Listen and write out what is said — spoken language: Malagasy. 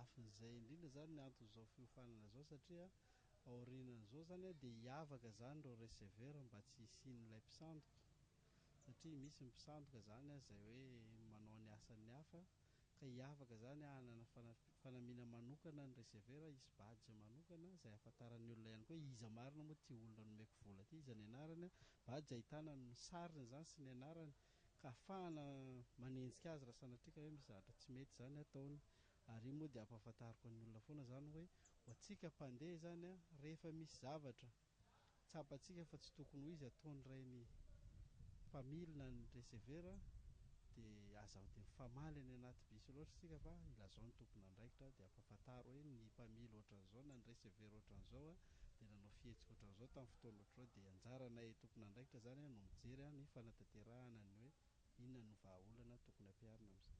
Lafiny izay indrindra izany ny anton'izao fiofanana izao, satria aorianan'izao izany dia hiavaka izany ireo receveur mba tsy hisian'ilay mpisandoka, satria misy ny mpisandoka izany izay hoe manao ny asan'ny hafa, ka hiavaka izany, hanana fanamiana manokana ny receveur, hisy badge manokana izay ahafantaran'ny olona ihany koa hoe iza marina moa ity olona nomeko vola ity, iza ny anarany, badge ahitana ny sariny izany sy ny anarany, ka ahafahana manenjika azy raha sanatria ka hoe misy zavatra tsy mety izany ataony. Ary io moa dia ampahafantariko ny olona foana izany hoe ho antsika mpandeha izany, rehefa misy zavatra tsapantsika fa tsy tokony ho izy ataon'ireny mpamily na ny receveur, dia aza dia mifamaly any anaty bus loatra isika, fa ilazao ny tompon'andraikitra, dia ampahafantaro hoe ny mpamily ohatran'izao na ny receveur ohatran'izao dia nanao fihetsika ohatran'izao tamin'ny fotoana ohatr'izao. Dia anjaranay tompon'andraikitra zany no mijery ny fanatanterahana ny hoe inona no vahaolana tokony ampiharina amin'izay.